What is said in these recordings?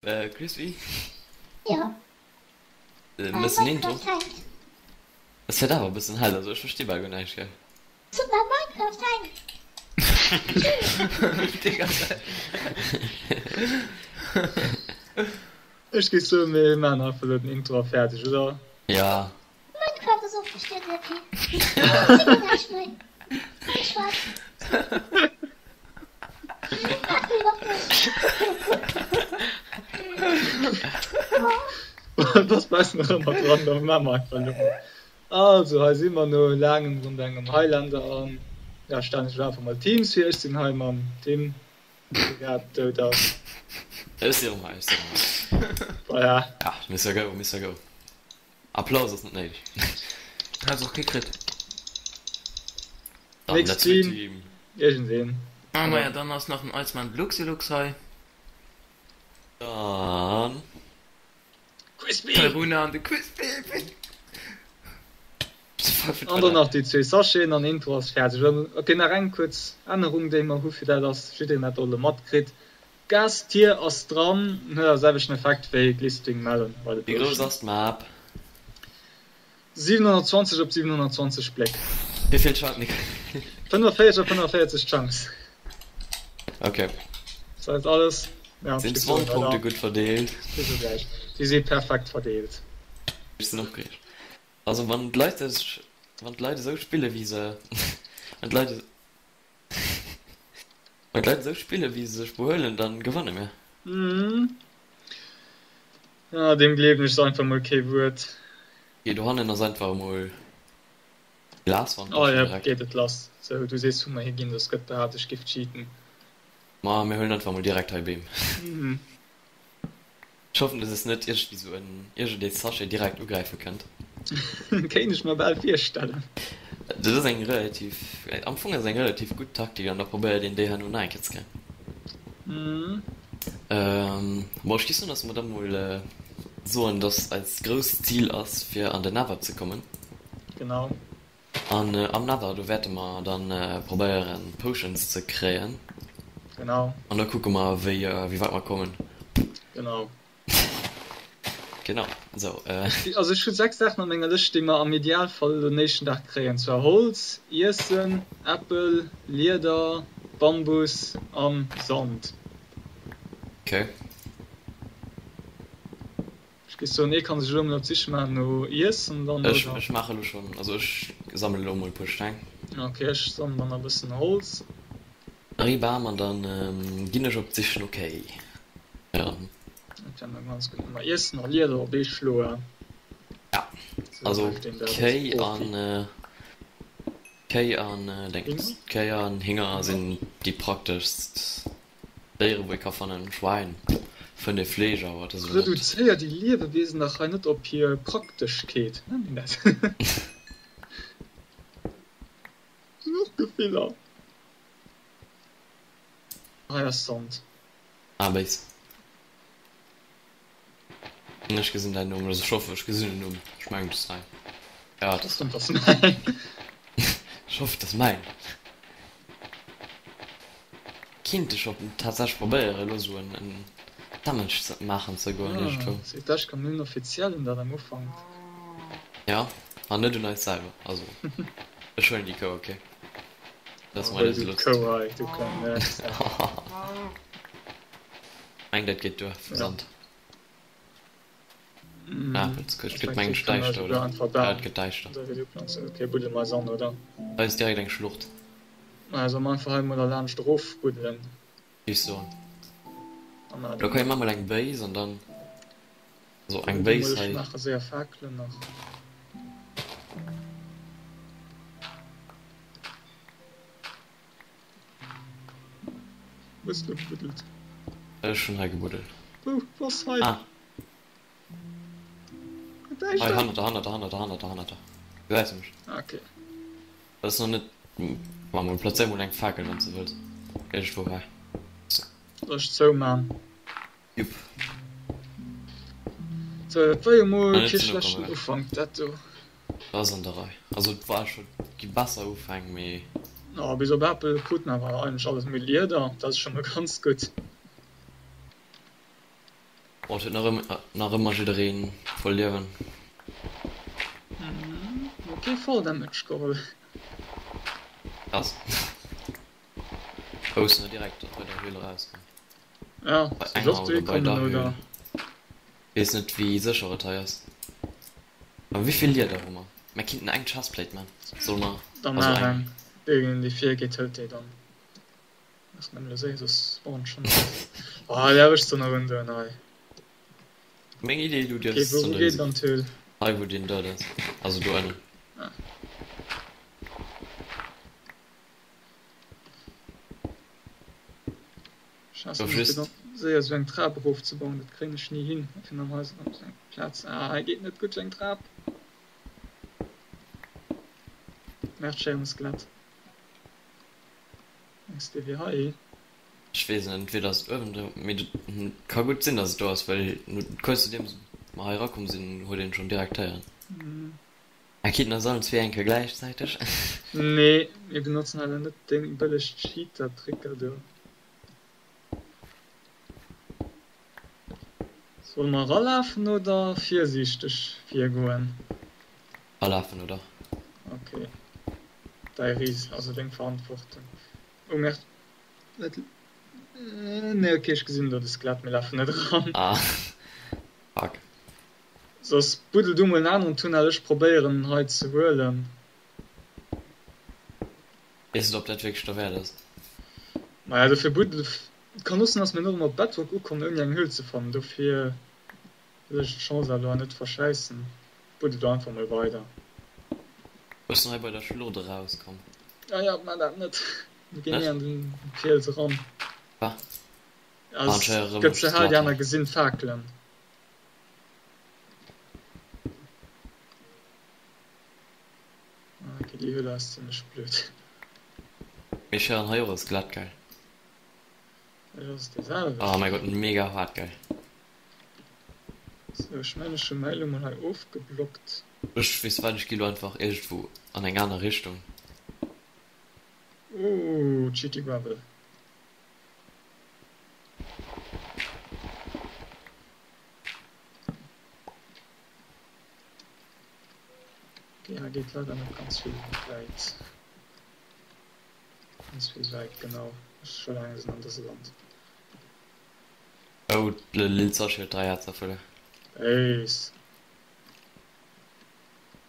Crispy? Jo. E bëssen Intro. Es fäert awer e bëssen hell, also ech versti bal guer näischt, gell? Super Minecraft hänkt! Ech géif soen, mir maachen einfach elo den Intro a fäerdeg, oder? Ja. Minecraft ass ofgestierzt, Epi. Ech versti guer näischt méi. Hei schwaarz. Dass bäiss nach ëmmer dran, da maache mer einfach elo mol. Also hei si mer no laangem rund engem Highlander an ja stellen ech elo einfach mol Teams vir. Ech sinn hei mam Tim, dee grad dout ass. Ech si erëm hei, ech si erëm hei. Voilà. Ja, Mister Go, Mister Go. Applaus ass net néideg. Hat och kee kritt. Dann Nächst dat zweet Team, Team. iergendeen. Ah maja, dann ass nach den Eismann Luxilux hei. Dann. Crispy! D'Talruna an de Crispy. An dann nach déi zwee Sacheten an Intro ass fäerdeg. Ok, nach eng kuerz Ännerung déi mer hu fir dat ass jiddereen dat och elo matkritt. D'Gastier ass dran, huet awer selwechten Effekt wéi Glistening Melon bei de Wéi grouss Potion. ass d'Map? 720 op 720 Bléck. Wéi vill Chunk? 45 op 45 Chunks. Ok. Dat ass alles. Ja, Sinn ech géif soen, d'Spawnpunkte oder? gutt verdeelt? Déi si gläich. Déi si perfekt verdeelt. Ech sinn opgereegt. Also wann d'Leit sech, wann d'Leit esou spille wéi se, wann d'Leit, Wann d'Leit esou spillen wéi se sech behuelen, dann gewanne mir. Mhm. Ah, deem gleewen ech einfach mol kee Wuert. Ok, dohannen ass einfach emol Glaswand Oh da schon jep, direkt. geet et lass. Sou, du sees wou mer higinn, soss gëtt behaapt ech giff cheaten. Ma mir huelen einfach mol direkt hei Beem. Mhm. Ech hoffen dass es net iergendwéi sou en iergendee Sachet direkt ugräife kënnt. Kéint ech mer bal virstellen. Dat ass eng relativ, am Fong ass et eng relativ gutt Taktik an da probéiert een déi herno nach eng Kéier ze kréien. Bon, ech géif soen dass mer da mol soen dass eist grousst Zil ass fir an den Nether ze kommen. Genau. An am Nether do wäerte mer dann probéieren Potions ze kréien. Genau. An da kucke mer wéi wéi weit mer kommen. Genau. Genau, sou. Also ech hu 6 Saachen an menger Lëscht déi mer am Idealfall elo den éischten Dag kréien, zwar Holz, Iessen, Äppel, Lieder, Bambus an Sand. Okay. Ech géif soen, ee kann sech elo mol op d'Sich maachen no Iessen dann, Ech, oder? ech maache elo schonn, also ech sammele elo mol e puer Steng. Ok, ech sammelen dann nach e bëssen Holz. Nach ee Bam an dann ginn ech op d'Sich no Kéi. Ja. Dat wär mol ganz gutt. Mer Iessen a Lieder op ee Schloe. Ja, also Kéi an, Kéi an Déngens, Kéi an Hinger sinn déi prakteschst. Déieren wou ee ka fannen, Schwäin fënnt ee Fleesch awer dat ass elo net. Reduzéier déi Liewewiesen dach hei net op hir Prakteschkeet, nennt een dat? Sinn och Gefiller. Hei ass Sand. Ah béis. Ech gesinn däin Numm, also ech hoffen ech gesinn den Numm, ech mengen et ass däin. Ja et ass Ech hoffen et ass mäin. Ech hoffen et ass mäin. Kinnt ech op tatsächlech probéieren elo sou en Damage ze maachen ze goen iergendwou. Ah, seet dech kann un offiziellen dat am Ufank. Ja, an net un eis selwer, also ech huelen déi Kou, ok? Dat ass Oh, mei huel du Lust. d'Kou hei, du kleng Nervsau. Meng dat geet duer vu Ja. Sand. Ah, Mm, et gëtt mengen Respektiv kann ech ech däischter, souguer oder? einfach Ja, Bam et gëtt däischter. oder wéi du planzen. Ok, buddele mer eis an, oder? Hei ass direkt eng Schlucht. Maja, solle mer einfach hei mol derlaanscht erof buddelen? Géif soen. An Lo dann komm, mir maache mol eng Base an dann. Also eng buddel du mol, Base ech hei. maache séier Fakelen nach. Wou hues du gebuddelt? Ech hunn hei gebuddelt. Wou? Was hei? Ah. Däischter. Hei, hannert der, hannert der, hannert der, hannert der, hannert der. Gesäis de mech? Ah, okay. Dat ass nach net. Maach mol, plazéier mol eng Fakel, wann s de wëlls. Iergendwou hei. Soll ech zoumaan? Jupp. Sou, dat war jo mol An net kee ze no schlechten kommen. Ufank, dat do. Dat ass an der Rei. Also, et war scho, gi besser Ufäng, mee. Jo, bis op Apple krut mer awer eigentlech alles méi Lieder, dat ass scho mol ganz gutt. Oh, et huet nach ëmmer, nach ëmmer jiddereen voll Liewen. Ok, Fall Damage geholl. Krass. Oh, ech sinn direkt bei der Höhle rauskomm. Ja, Bei sinn ech enger och oder dohi bei der kommen, Höhle. oder? Weess net wéi sécher et hei ass. Awer wéivill Lieder hu mer? Mer kinnten eng Chestplate man. Solle mer Dann also maach eng. eng. Deen dee virgeet hëlt déi dann. Ass nëmme lo séier, soss spawnt schonn erëm. Oh, déi erwëscht se nach un doen hei. Meng Idee, du Okay, dierfs wou dann wou de geet et an d'Höhl? Hei wou deen Dirt ass. Also do ënnen. Ah. Ech haassen Gouf et fir just. dann séier esou eng Trap erofzebauen, dat kréien ech ni hin. Fir dann hei esou op eng Plaz, ah hei geet net gutt esou eng Trap. Merch schéi um Skelett. Mengs de wier hei? Ech weess net, entweder ass et uewen do, mee et ka gutt sinn dass et do ass, well kuerz nodeems mer hei erakomm sinn huet een schonn direkt héieren. Mir kinnten eis allen zwee eng Kéier gläichzäiteg. Nee, mir benotzen awer net deng bëlleg Cheater-Tricker do. Solle mer eralafen oder virsiichteg virgoen? Eralafen, oder? Ok, däi Ris, also deng Verantwortung. Oh merde, wat? Nee, ok, ech gesinn do de Skelett, mir lafen net eran. Ah, fuck. Soss buddel du mol en aneren Tunnel, ech probéieren en hei ze huelen. Weess net op dat wierklech derwäert ass. Maja dofir buddel, et kann och sinn dass mir nach emol op Bedrock ukommen ouni eng Höhl ze fannen, dofir wëll ech d'Chance awer net verschäissen. Buddel du einfach mol weider. Ech sinn hei bei der Schlucht erauskomm. Ah ja, maach dat net, mir ginn Net? ni an den Fiels eran. Wa? Ja, Anscheinend et erëm gëtt ze hell, déi Skelett aner hei. gesinn d'Fakelen. Ah, okay, déi Höhle ass zimmlech blöd. Mir scheren hei och e Skelett, geil. Vläicht ass et dee Oh selwechten. mäi Gott, mega haart, geil. Sou, ech mengen ech hu mäi lo mol hei ofgeblockt. Ech weess wat, ech gi lo einfach iergendwou an eng aner Richtung. Ooh, Cheaty Gravel. Okay, hei geet leider net ganz vill wäit. Ganz vill wäit, genau. Ech scho laang sinn an dëse Land. Oh, de Lil Sascha huet 3 Häerzer verluer. Béis.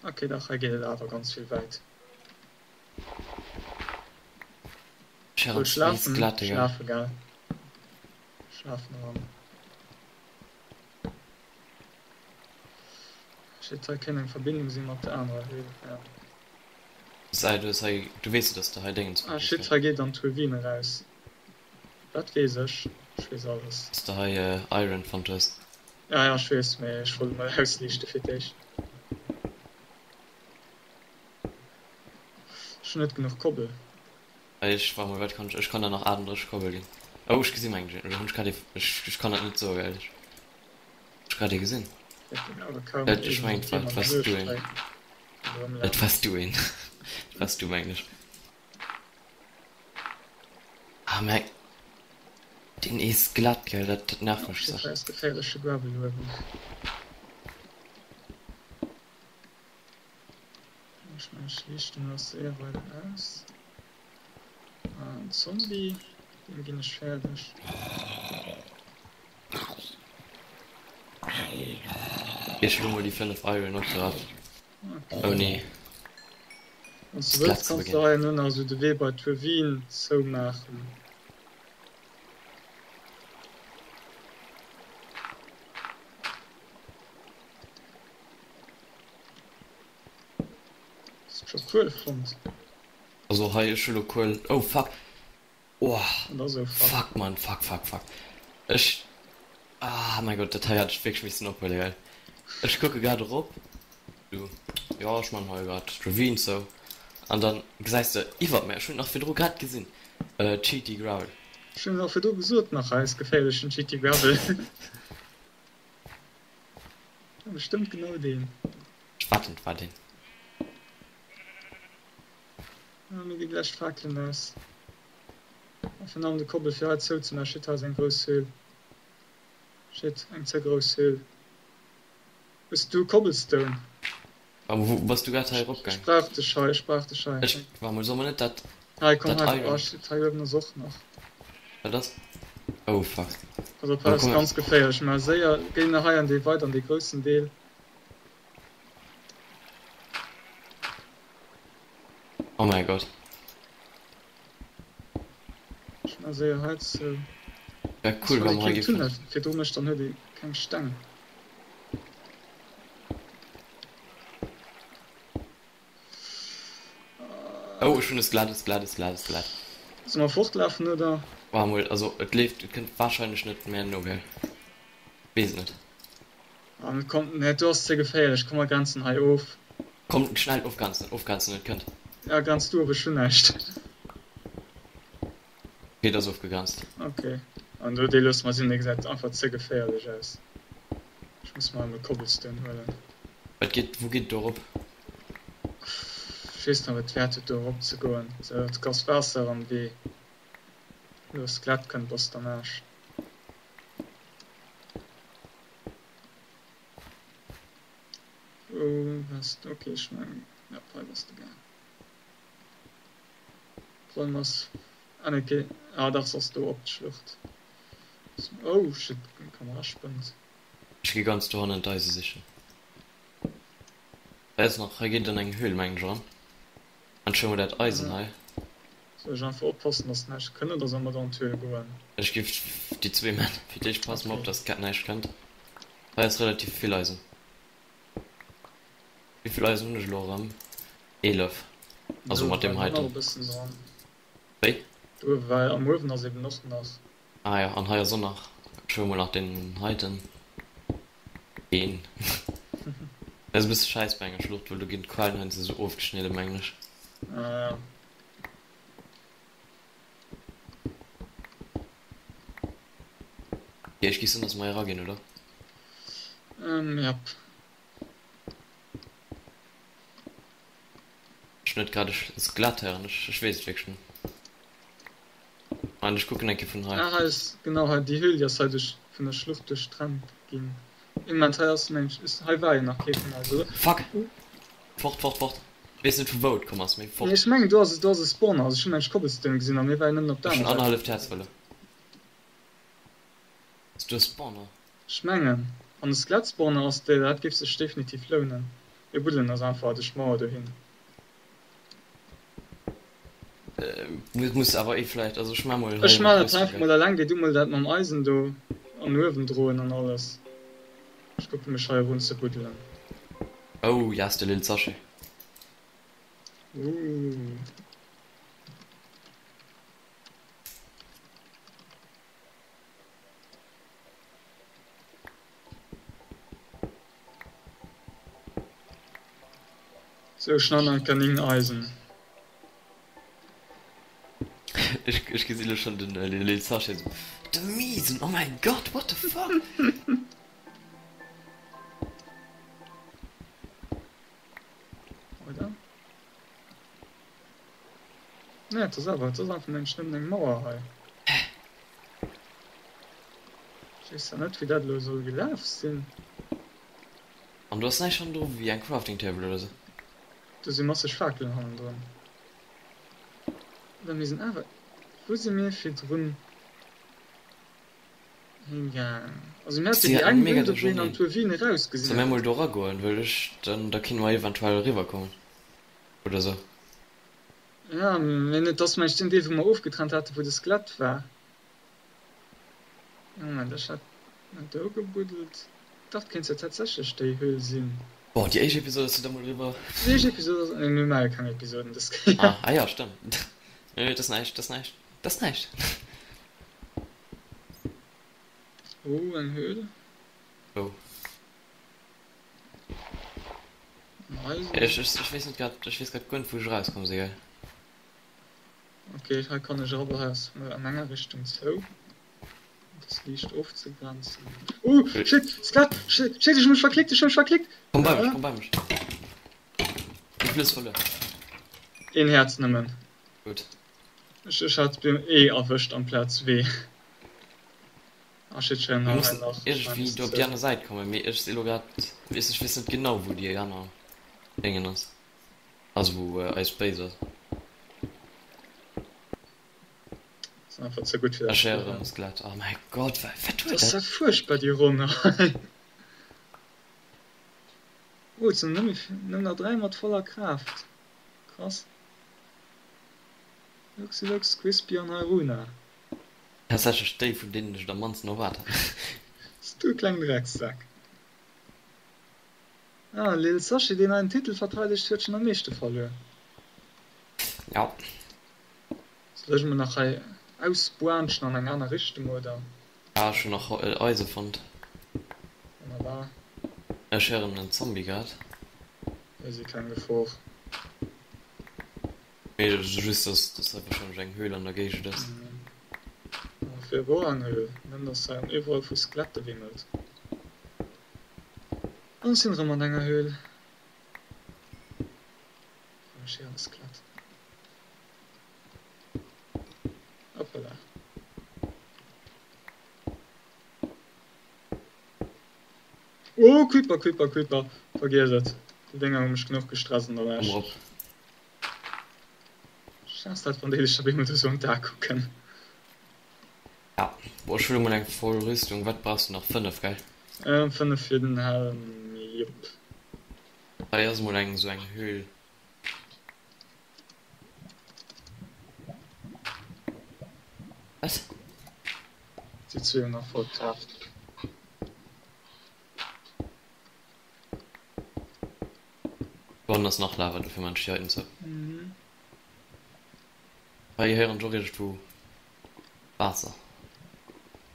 Okay, dach, hei geet et awer ganz vill wäit. Sharon Soll Space schlafen? glatt, Digga. Schlafe, gell? Schlafen eran. Shit, hei kéint eng Verbindung si mat der anerer Höhle. Ja. Sei, du hues hei, du weess jo, dass de hei Déngens Ah fonnt hues, shit, gell? hei geet an d'Ruine eraus. Dat weess ech. Ech weess alles. Dass de hei Iron fonnt hues. Ja, ja, ech weess, mee ech wollt emol ausliichte fir d'éischt. Ech hunn net genuch Kobbel. Ech war mol, wat kann ech, ech kann der nach 38 Kobbel ginn. Oh ech gesi meng oder hunn ech grad ee, ech ech kann dat net soe gell, ech ech grad ee gesinn. Dat ech mengen et war et wars du een, et wars du een, et wars du mengen ech. Ah mä deen is glatt gell, dat dat nervt mech sou. Ech mengen ech liichten ass séier weider aus. Ah, en Zombie, deem ginn ech fäerdeg. Ech hu mol déi 5 Iron opgeraf. Okay. Ouni Wann s du wëlls, Skelett ze kanns du beginn. hei ënnen also de Wee bei d'Ruin zoumaachen. Hues du scho Kuel fonnt? Also hei ech hu lo Kuel. Oh fuck! Oh An da sou fuck. fuck Mann, fuck fuck fuck. Ech ah mein Gott, dat hei hat ech wierklech missen ophuelen gell. Ech kucke grad erop, du jo ech man hei grad d'Ravine zou an dann gesäis de iwwert mär, ech hunn et nach virdru grad gesinn, Cheaty Gravel. Ech hunn et nach virdru gesot, nach hei ass geféierlechen Cheaty Gravel. Bestëmmt genau deen. Ech wetten et war deen. Ah, mir gi gläich d'Fakelen aus. A virun allem de Kobbel fir hei zouzemaachen. Shit, hei ass eng grouss Höhl. Shit, eng ze grouss Höhl. Hues du Cobblestone? Waart mol, wou bass du grad hei erop gaang? Ech brauch dech hei, ech brauch dech hei. Ech, waart mol, soll mer net dat, Hei, komm dat hei, Iron. oh shit, hei uewen ass och nach. Wat ass? Oh fuck. Pass op, Oh hei ass komm. ganz geféierlech, mä séier, géi nach hei an dee, weider an dee groussen Deel. Oh mäi Gott. Ech maa séier hei zou. Wär cool wa mer hei Tunnel giffen. virdru mécht, dann huet ee keng Steng. Oh ech hunn e Skelett, e Skelett, e Skelett, e Skelett. Solle mer fortlafen oder? Waart mol, also et leeft, et kënnt wahrscheinlech net méi no, gell? Weess et net. An komm, nee do ass ze geféierlech, komm mer grenzen hei of. Komm schnell ofgrenzen, ofgrenzen, et kënnt. Ja grenz du of, ech hunn näischt. Ok, et ass ofgegrenzt. Ok, an do dee loosse mer sinn, dee gesäit einfach ze geféierlech aus. Ech muss mer emol Cobblestone huelen. Wat geet, wou geet et do erop? Ech weess net ob et wäert huet do erop ze goen, sou et ass Waasser am Wee. Lo Skelett kënnt, bass d'am Aarsch. Wou bass de? Ok, ech mengen, jop, hei bass de gaang. Problem ass, ah nee, ok, ah dach, se ass do op d'Schlucht. Oh shit, meng Kamera spënnt. Ech gi ganz dohannen d'Eise sichen. Hei ass nach, hei geet et an eng Höhl mengen ech eran. An ech hu mol dat Eisen hei. Soll ech einfach oppassen dass näischt kënnt oder soll mer dann an d'Höhl goen? Ech giff déi zwee man. Fir d'éischt passe mer op dass näischt kënnt. Hei ass relativ vill Eisen. Wéivill Eisen hunn ech elo erëm? 11. Also mat deem heiten. Wéi? Do well am Uewen ass eben och nach. Ah jo, an hei ass och nach. Ech huele mol nach deen heiten. Een. Dat ass e bësse schäiss bei enger Schlucht, well do ginn d'Quellen heiansdo esou ofgeschnidden, mengen ech. Ah ja. Ok, ech géif soen, dass mer hei eraginn, oder? Ähm, jap. Ech hunn net grad e Skelett héieren, ech, ech weess et wierklech net. An ech kucken eng Kéier vun hei. Ah, hei ass, genau hei, déi Höhl, déi ass hei duerch, vun der Schlucht duerchtrennt ginn. Ee Moment, hei ass, mengen ech, hei war jo nach kee vun eis, oder? Fuck! Fort, fort, fort! Ech weess net vu wou et komm ass, mee fort! Nee, ech mengen, do ass, do ass e Spawner, also ech hunn mengen Cobblestone gesinn a mir waren nëmmen op der Ech hunn anerer Säit. annerhalleft Häerz verluer. Ass do e Spawner? Ech mengen, wann e Skelett-Spawner ass, dat géif sech definitiv lounen. Mir buddelen eis einfach duerch d'Mauer dohin. Muss awer ee vläicht, also ech maa mol hei Ech maan dat einfach mol alleng, géi du mol dat mam Eisen do an uewen droen an alles. Ech kucken mech hei erun ze buddelen. Oh yes, de Lil Sachet. Ooh. Sou schnell an Kanin Eisen. Ech, ech gesinn elo schon den äh, Lil Sachet so, De Miesen, oh mein Gott, what the fuck? Oder? Nee, et ass awer, et ass einfach mengen ech nëmmen eng Mauer hei. Ech weess zwar net wéi dat elo soll gelaf sinn. An do ass näischt hannendru wéi eng Crafting Table oder sou? Do si masseg Fakelen hannendrun. Oder mir sinn awer, wou si mir virdrun hingaang? Also mir hate déi eng Mega Höhl do wou een an durcherneen. d'Ruine Solle erausgesinn mir huet. mol do eragoen, well ech, dann, da kinne mer eventuell eriwwerkommen oder sou. Ja, mee net, dass mengt den Deel wou mer ofgetrennt haten, wou de Skelett war. Moment, ech hat net do gebuddelt. Dach, et kéint jo tatsächlech déi Höhl sinn. Boah, déi éischt Episode ass jo da mol eriwwer. Déi éischt Episode ass, nee, mir maache keng Episoden dës Kéier. Ah, ah ja, stëmmt. Nee, dat ass näischt, dat ass näischt, dat ass näischt. Oh, eng Höhl. Wou? Eisen. Ech, ech, ech weess net grad, ech weess grad guer net wou ech erauskomm si, gell. Ok, hei kann ech erop, hei ass mol an enger Richtung zou. Dat ass liicht ofzegrenzen. Oh, shit, Skelett, shit, shit, ech hu mech verklickt, ech hu mech verklickt! Komm bei mech, komm bei mech. Wéi vill hues verluer? Een Häerz nëmmen. Gutt. Ech, ech hat beim E erwëscht amplaz W. Ah shit, ech héieren Mir hei mussen nach iergendwéi eines do op zou. déi aner Säit kommen, mee ech si lo grad, weess ech weess net genau wou déi aner Déngen ass, also wou eis Base ass. Sinn einfach ze gutt fir dat Ech Spill héieren hei. e Skelett, oh mäi Gott, wat wat huet Dat ass dat? ja fuerchtbar déi Ronn hei. Oh, et sinn nëmme nëmmen nach 3 mat voller Kraaft. Krass. Luxilux, Crispy an Haruna. Tatsächlech déi vun deenen ech et am mannsten erwaart hat. Du kleng Dreckssak. Ah, Lil Sashy, deen neien Titel verteidegt, huet schon am meeschte verluer. Ja. Soll ech emol nach hei ausboanschen an eng aner Richtung, oder? Ah, ech hunn nach Eise fonnt. Wonnerbar. Ech héieren en Zombie grad. Hei si keng Gefor. Mee just dass dass hei wahrscheinlech eng Höhl an der Géigend ass. Fir wor eng Höhl? Nëmmen dass hei an iwwerall vu Skelette wimmelt. An ech sinn erëm an enger Höhl. An ech héieren e Skelett. Hoppala. Oh, Creeper, Creeper, Creeper. Vergiess et. Déi Dénger hu mech genuch gestresst an der Komm Lescht. rop. Schaass dat, wann déi dech op eemol do sou an d'A kucken. Ja, boah, ech huele mol eng voll Rüstung. Wat brauchs du nach? 5, gell? 5 fir den Helm, jop. Hei ass mol eng sou eng Höhl. Was? Déi zwee hunn nach voll Kraaft. Do ass nach Lava, dofir man ech déi heiten zou. Hei héieren ech och iergendwou Waasser.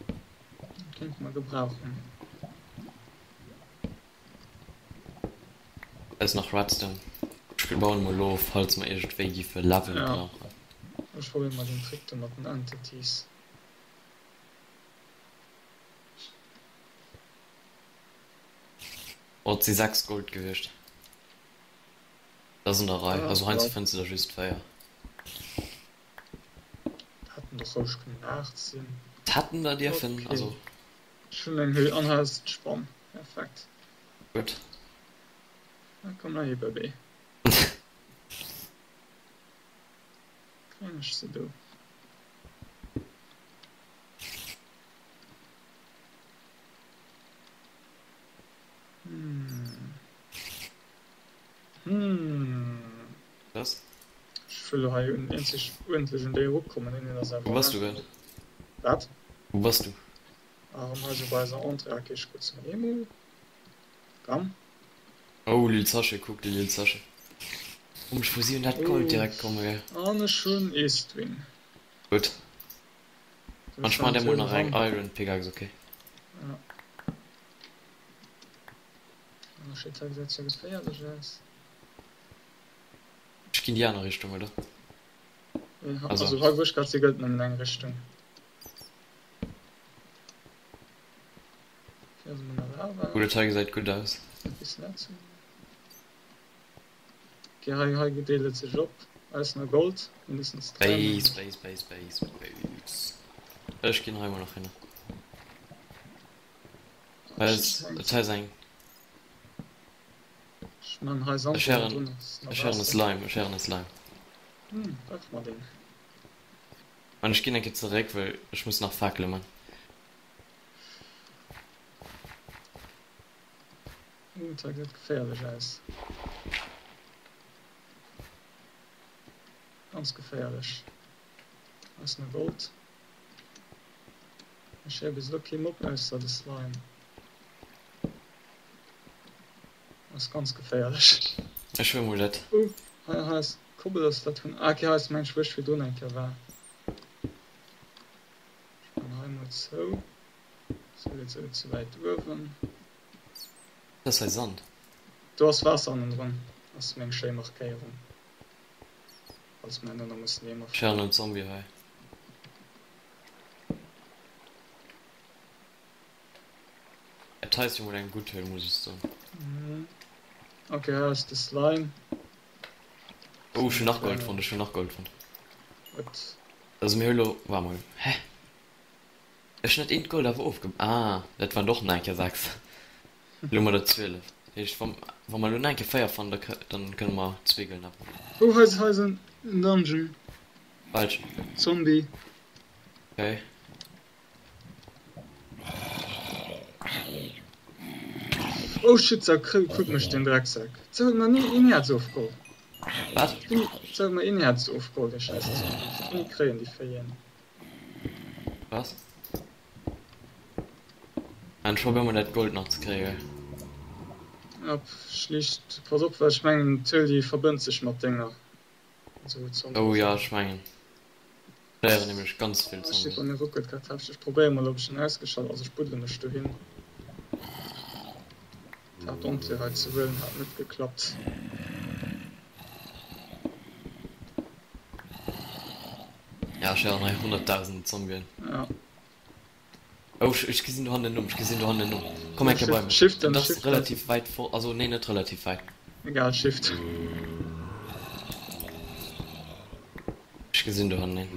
Dat kéinte mer gebrauchen. Hei ass nach Redstone. Ech bauen emol elo, falls mer iergendwéi giffe Level Ja, brauchen. ech probéiere mol den Trick do mat den Entities. Oh, et si 6 Gold gewiescht. Dat ass an der Rei. Ah, Also heiansdo wow. fënns de der just 4. Dat hätten doch roueg kënnen 8 sinn. Et hätten der dierfen, Okay. also. Ech hunn eng Höhl an hei ass d'Spann. Perfekt. Gutt. Na komm nach hier, Bëbee. Kréien ech se do? Hm. Hm. Was? Ech wëll elo hei un eenzeg uerdentlech un déi erukommen. Nee, nee, dat ass Wou einfach bass du nerveg. grad? Wat? Wou bass du? Erëm hei sou bei eiser Entrée. Ok, ech kucks mol eemol. Komm. Oh, Lil Sachet, kuck de Lil Sachet. Komesch, wou si un dat Gold Oh, direkt komme, gell? an ech hunn ee String. Gutt. Sou, An ech ech man fannen der mol d'Höhl nach eng erëm. Iron Pickaxe, ok? Ja. Oh shit, hei gesäit jo geféierlech aus. Ech ginn déi aner Richtung, oder? Ja, Also. also hei wou ech grad si gëllt nëmmen eng Richtung. Hier ass emol nach Lava. Oh, dat hei gesäit gutt aus. Bis net. Okay, hei, hei deelt et sech op. Eis no Gold, mindestens 3. Base, Base, Base, Base, Base. Ech ginn hei mol nach hinner. Hei ass, dat hei ass eng. Ech man hei Sand Ech héieren, drun ass nach ech héieren e Waasser. Slime, ech héieren e Slime. Hm, brauch mer deen. An ech ginn eng Kéier zeréck, well ech muss nach Fakele man. Uh, dat gesäit geféierlech aus. Ganz geféierlech. Ass nach Gold. Ech héier bis elo kee Mob ausser de Slime. Ass ganz geféierlech. Ech huel mol dat. Uh, hei, hei ass Kobbel, ass dat vun. Ah, okay, hei ass meng ech wou ech virdrun eng Kéier war. Ech man hei mol zou. Sou geet se ze wäit uewen. Dat ass hei Sand. Do ass Waasser ënnendrun, ass meng schéi Markéierung. Falls mer herno nach mussen Eemer Ech héieren fëllen. en Zombie hei. Dat hei ass jo mol eng gutt Höhl, muss ech soen. Ok, hei ass de Slime. Oh, ech hunn nach Gold fonnt, ech hunn nach Gold fonnt. Gutt. Also mir hu lo, waart mol, hä? Ech hunn dat eent Gold awer ofge. Ah, dat waren och nach eng Kéier 6. Elo hu mer der 12. Dat heescht, wa wa mer elo nach eng Kéier 4 fannen, da kë dann kënne mer zwee gëllen Äppel. Oh, hei ass hei ass en Dungeon. Welchen? Zombie. Okay. Oh shit, sa kuck mech den Drecksack. Ze huet mer ni een Häerz ofgeholl. Wat? Ze huet mer een Häerz ofgeholl, dee scheiß Zombie. Wéini kréien déi Véien? Was? An ech probéier mol dat Gold nach ze kréien. Op schlicht, pass op, well ech mengen d'Höhl déi verbënnt sech mat denger. Also Zombie. Oh ja, ech mengen. Ech héieren nämlech ganz vill Zombien. Ech bei mir ruckelt grad hefteg. Ech probéiere mol op ech en ausgeschalt, also ech buddele mech dohin. Dat Entrée hei ze huelen hat net geklappt. Ja, ech héieren hei 100.000 Zombien. Ja. Oh, ech, ech gesinn dohannen en Numm, ech gesinn dohannen en Numm. Komm eng Kéier bei mech. Shift Dat ass relativ wäit fort, also nee, net relativ wäit. Egal, Shift. Ech gesinn dohannen een.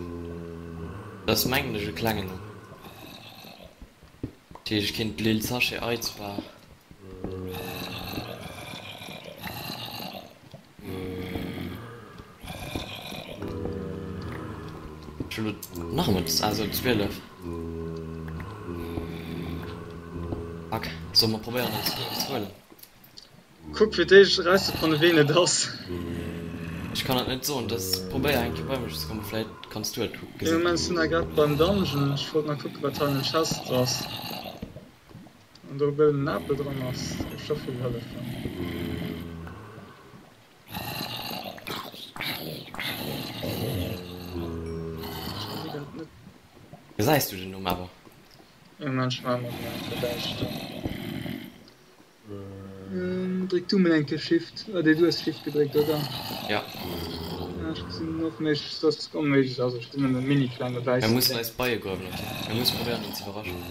Dat ass mengen ech e klengen Numm. Dat heescht, ech kéint Lil Sachet Ei zwar. Ech hu lo nach emol, also 12. Fuck, solle mer probéieren en ze huelen? Kuck fir d'éischt erauszefannen ween et ass. Ech kann et net soen, dass probéier eng Kéier bei mech ze kommen, vläit kanns du et Ee gesinn. Moment, sinn nach grad beim Dungeon, ech wollt nach kucken wat hei an den Chests ass. Wann do e gëllenen Apel dran ass, géif scho vill hëllefen. Ech gesi grad net. Gesäis du den Numm awer? Ee Moment, ech maache mer den eng Kéier däischter. Dréck du mol eng Kéier Shift. Ah nee, du hues Shift gedréckt, oder? Ja. Ja, ech gesinn och méi, dass et onméiglech ass. Ech gesinn nëmmen e mini klenge Mir wäissen mussen Ding. eis Beie gruewen, ok? Mir musse probéieren en ze iwwerraschen.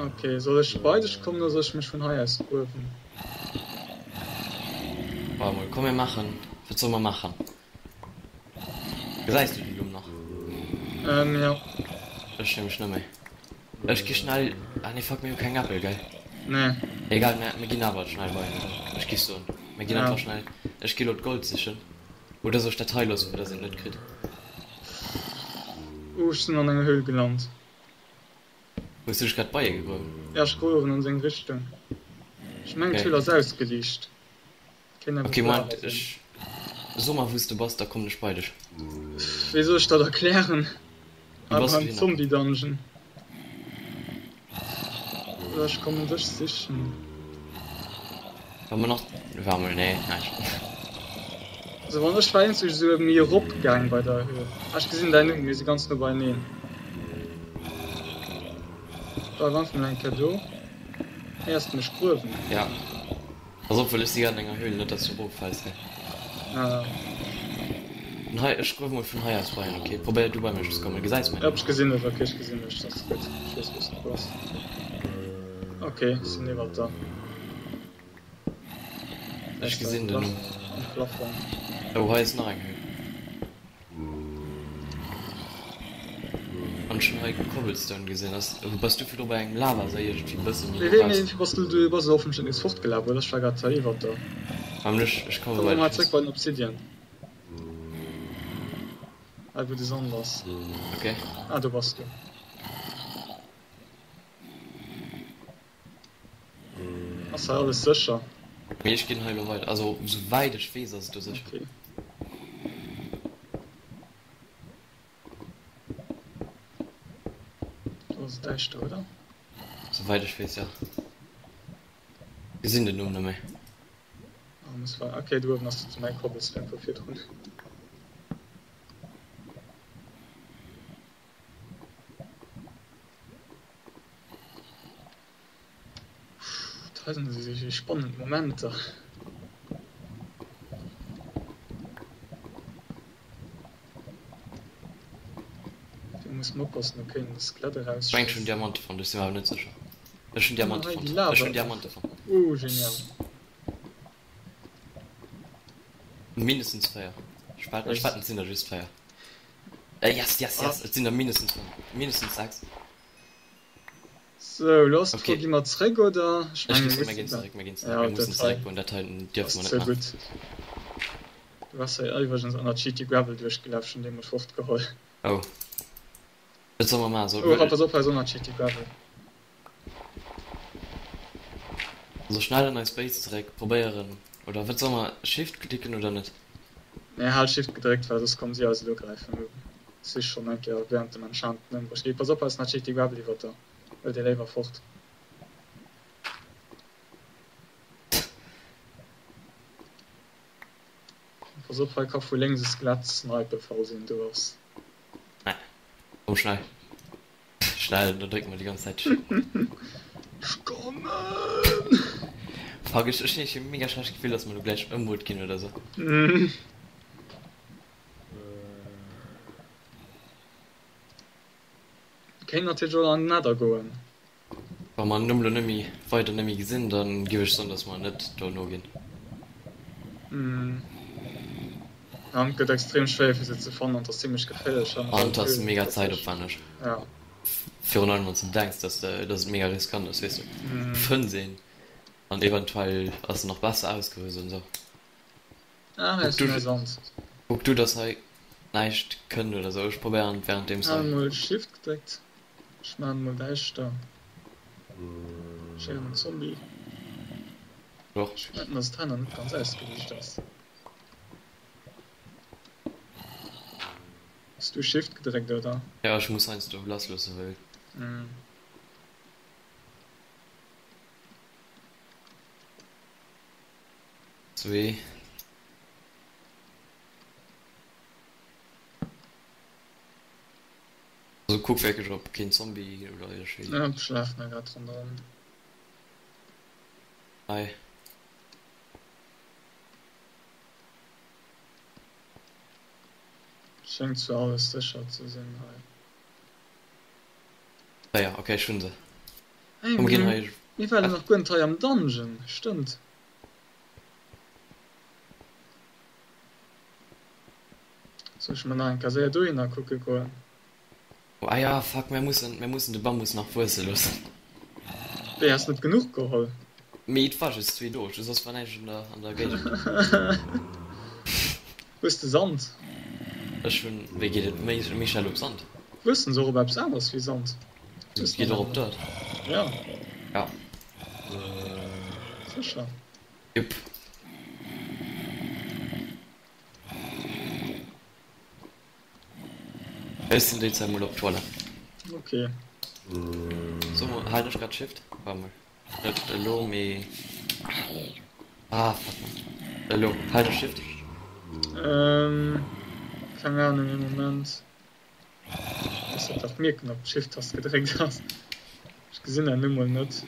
Ok, soll ech bei dech kommen oder soll ech mech vun hei aus gruewen? Waart mol, komm mir maachen, wat solle mer maachen? Gesäis du den Numm nach? Ähm, jo. Ech nämlech net méi. Ech gi schnell, ah nee fuck mir hu keng Äppel gell? Nee. Egal mir mir ginn awer schnell bei en oder? Ech giff soen mir ginn Ja. einfach schnell, ech gi lo d'Gold sichen. Oder soll ech dat hei loossen fir dass een et net kritt? Oh ech sinn an enger Höhl gelant. Hues du dech grad Beie gegruewen? Ja ech gruewen an seng Richtung. Ech mengen Okay. d'Höhl ass ausgeliicht. Kéint Okay awer Moment Lava sinn. ech so mer wous de bass da kommen ech bei dech. Wéi soll ech dat erklären? Wou Awer bass du am hin? Zombie Dungeon. Oder ech kommen dech sichen. Wa mer nach, war mol, nee, näischt. Also wann ech war eenzeg esou méi erop gaang bei der Höhe. Ah ech gesinn däin Numm, mir si ganz no beieneen. Bleif einfach mol eng Kéier do. Héiers de mech gruewen? Ja. Pass op, well ech si grad an enger Höhle, net dass du eroffäls hei. Ah. Vun hei, ech gruewe mol vun hei aus bei, ok? Probéier du bei mech ze kommen, gesäis mech? Jop, ech gesinn dech, ok, ech gesinn dech, dat ass gutt, ech weess wous du bass. Ok, ech sinn iwwert der. Ech gesinn den Lach am Plafong. Oh, hei ass nach eng Höhl. An ech hunn hei Cobblestone gesinn. Ass, bass du virdru bei engem Lavaséi iergendwéi e bësse méi Nee, no nee, raus? bass du, du bass elo hoffentlech nees fortgelaf, oder? Ech war grad hei iwwert der. Amen, ech, ech komme Komm bei emol dech. zréck bei den Obsidian. Hei wou de Sand ass. Okay. Ah, do bass du. Ass hei alles sécher? Mee ech ginn hei elo weider. Also sou wäit ech weess ass et do sécher. Okay. Do ass et däischter, oder? Sou wäit ech weess, ja. Gesinn den Numm net méi. Ah, muss wei. Okay, do uewen ass mäi Cobblestone vu virdrun. Dat hei sinn esou spannend Momenter. Do muss mer oppassen, do kéint e Skelett Ech mengen ech hunn erausschéissen. Diamante fonnt, ech sinn mer awer net sécher. Ech hunn Guck mal Diamante hei déi fonnt, ech Lava. hunn Diamante fonnt. Oh genial. Mindestens 4. Ech wetten, ech wetten et sinn der just 4. Äh yes, yes, yes, et sinn der mindestens 5, mindestens 6. Sou, elo ass d'Fro, gi mer zréck oder? Ech mengen, mir ginn zréck, mir ginn zréck, mir mussen zréck goen, dat heiten dierfe mer net maachen. Du bass hei iwwregens an der Cheaty Gravel duerchgelaf, ech hunn dee mol fortgeholl. Oh. Wat solle mer maachen? Solle mer. Oh, pass op, hei ass och nach Cheaty Gravel. Also schnell an eis Base zeréck, probéieren, oder wat solle mer, Shift klicken oder net? Nee, hal Shift gedréckt, well soss kommen si eis elo ugräifen. Elo si schonn eng Kéier während dem Enchanten ëmbruecht ginn. Pass op, hei ass nach Cheaty Gravel iwwert der. Huel dee léiwer fort. Pass op, hei ka vu lénks e Skelett snipen, falls een do ass. Nee, komm schnell. Schnell, da drécke mer déi ganz Zäit Shift. Ech kommen! Fuck, ech ech hunn e mega schlecht Gefill, dass mer elo gläich ëmbruet ginn oder sou. Kéint natierlech och an den Nether goen. Wa mer en Numm lo nemmi weider nemmi gesinn, dann giff ech soen dass mer net dono ginn. An et gëtt extrem schwéier fir se ze fannen an et ass zimlech geféierlech an et ass mega zäitopwänneg. Virun allem wanns de bedenks dass dass et mega riskant ass weess de. Du fënns een an eventuell ass en nach besser ausgerüst an esou. Ah, hei ass méi Sand. Kuck du dass hei näischt kënnt oder sou, ech probéieren währenddeems hei. Ech hat mol Shift gedréckt. Ech maan mol däischter. Ech héieren en Zombie. Och. Ech wetten dass et hei nach net ganz ausgeliicht ass. Hues du Shift gedréckt oder? Jo, ech muss heiansdo lass loossen well. Zwee. Also kuck wierklech op keen Zombie oder iergendwéi. Ja, ech lafen da grad ronderëm. Hei. Schéngt zwar alles sécher ze sinn hei. Ah ja, okay, ech hunn se. Hey, Komm, mir ginn hei. Mir waren nach guer net hei am Dungeon, stëmmt. Soll ech mol nach eng Kéier séier dohinner kucke goen? Oh, ah ja, fuck, mir mussen, mir mussen de Bambus nach wuesse loossen. Wéi, has net genuch geholl? Mee et war just zwee do, soss war näischt an der, an der Géigend. Hues de Sand? Ech hunn, wéi geet et méi, méi schnell op Sand? Wuessen se och op eppes aneres wéi Sand? Et geet och op Dirt. Ja. Ja. Sécher? Jupp. Ech sinn déi Zäit mol op d'Toilette. Ok. So, halen ech grad Shift? Waart mol. Net elo, mee. Ah, fuck man. Elo, halen ech Shift? Ähm, keng Ahnung, ee Moment. Muss dat dach mierken, ob d'Shift-Tast gedréckt ass. Ech gesinn dat nu mol net.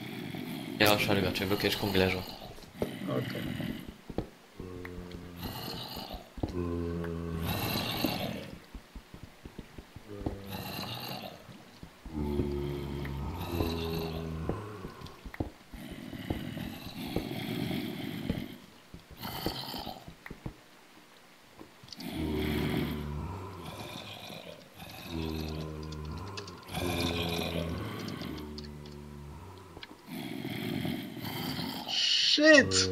Jo, ech hale grad Shift. Ok, ech komm gläich erëm. Ok. Shit!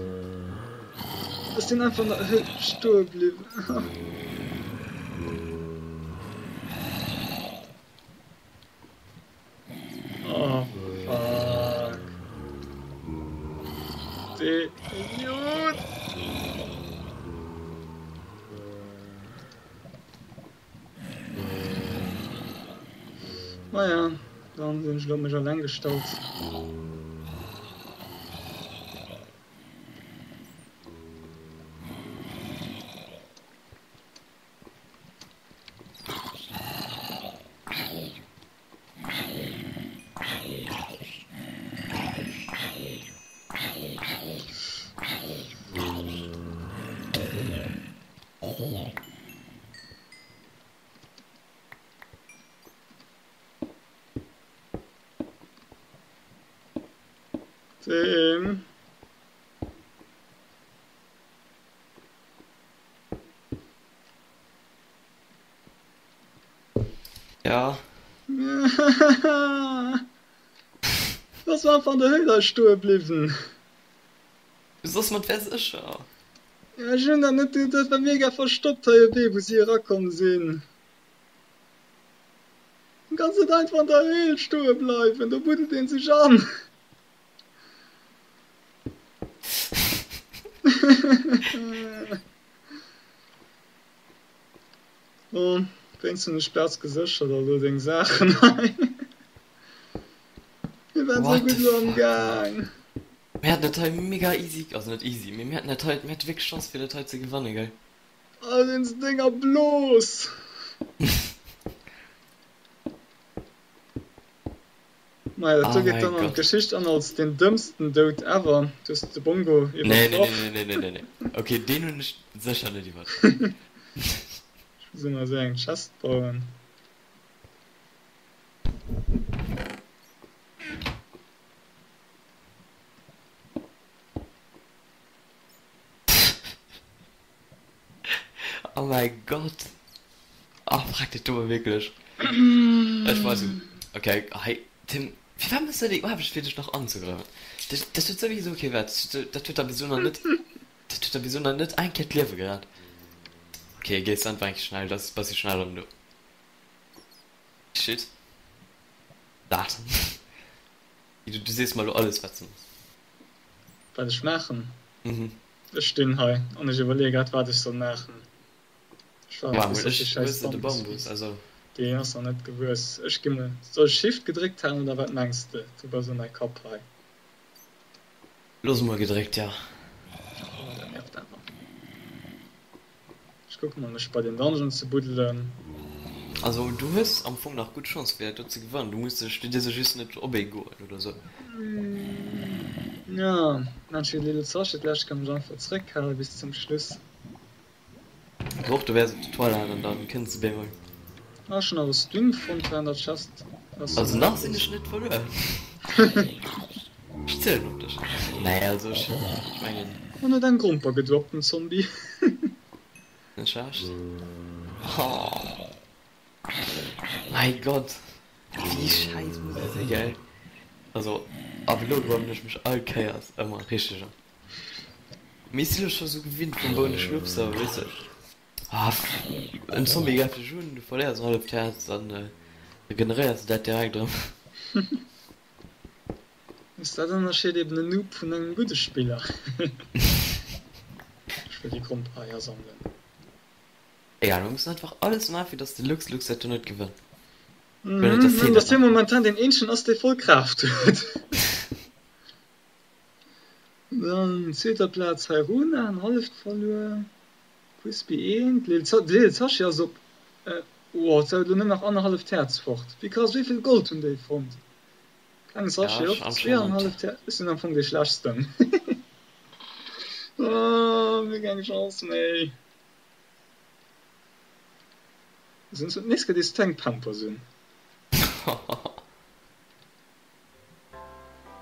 Ech sinn einfach nach stoe bliwwen. Oh fuck. Dee Idiot! Naja, dann sinn ech elo op mech alleng gestallt. Tim. Ja. Du ass einfach an der Höhle hei stoe bliwwen. Du soss mer et wär sécher. Ja ech hunn dat net, dat war mega verstoppt hei e Wee wou si erakomm sinn. Du kanns net einfach an der Höhl stoe bleiwen, do buddelt een sech an. Oh, wéinst hunn ech d'Plaz geséchert a lo deng Saachen hei. Mir waren sou What the gutt elo am fuck, Mann. Gaang. Mir haten dat hei mega easy, also net easy, mee mir haten dat hei, mir hate wierklech Chance fir dat hei ze gewannen, gell? All wéinst denger Blos. Maja, dat do Oh geet mäi dann an Gott. d'Geschicht an als den dëmmsten Doud ever. Du hues de Bongo Nee, nee, iwwertraff. nee, nee, nee, nee, nee. Okay, deen hunn ech sécher net iwwertraff. Ech muss ëmmer esou eng Chest bauen. Oh mäi Gott. Oh freck, dat do war wierklech. Ech weess net. Okay, hei Tim, firwat mëss de déi Aarbecht fir dech nach anzegräifen? Dat dat huet souwisou kee Wäert. Dat huet der bis elo nach net, dat huet der bis elo nach net eng Kéier d'Liewe gerett. Okay, gees einfach eng Kéier schnell, dat ass e bessi schneller elo. Shit. Dat. Du, du sees mer elo alles wat s de mëss. Wat ech maachen? Mhm. Ech stinn hei an ech iwwerleeë grad wat ech soll maachen. Ech waarde Wow, bis datt ech dee schäiss wuesse de Bambus Bambus, wiisst. also. Deen ass nach net gewuess. Ech gi mol. Soll ech Shift gedréckt halen oder wat mengs de? Du bass esou mäi Kapp hei. Looss mol gedréckt, ja. Oh, dat nervt awer. Ech kucke mol mech bei den Dungeon ze buddelen. Also du hues am Fong nach gutt Chance fir dat do ze gewannen, du muss dech, du dierfs der just net op ee goen oder sou. Ja, Mensch wéi Lil Sachet, d'lescht kann ech einfach zréckhale bis zum Schluss. Brauch du wäers op de Toilette an dann kënns de bemol. Ah, ech hunn nach e String fonnt hei an der Chest. Also nach sinn ech net verluer. Ech zielen op dech. Nee, also ech mengen. En huet eng Gromper gedroppt, den Zombie. Net schlecht. Oh mäi Gott, wéi schäiss muss ee si gell? Also ab elo gruewen ech mech all Kéiers ëmmer richteg an. Mee ech si lo scho sou gewinnt vum Boune Schnupser, weess de. Ah, en Zombie gräift dech un, du verléiers en halleft Häerz an regeneréiers de dat direkt erëm. Ass dat ënnerscheet eben en Noob vun engem gudde Spiller. Ech wëll déi Grompereier sammelen. Egal, mir mussen einfach alles maachen fir dass de Lux Lux dat do net gewënnt. Mhm, dass hie momentan deen eenzegen ass dee voll Kraaft huet. Dann zweeter Plaz Hairuna, en halleft verluer, Crispy eent, Lil Sashi ass op, oh, et elo nëmmen nach annerhalleft Häerz fort. Wéi krass, wéi vill Gold hunn déi fonnt? Kleng Sashi op zweeanhalleft Häerz, ech sinn am Fong dee schlechtsten. Oh, mir hu keng Chance méi. Nees gëtt ees Tank Pampers un.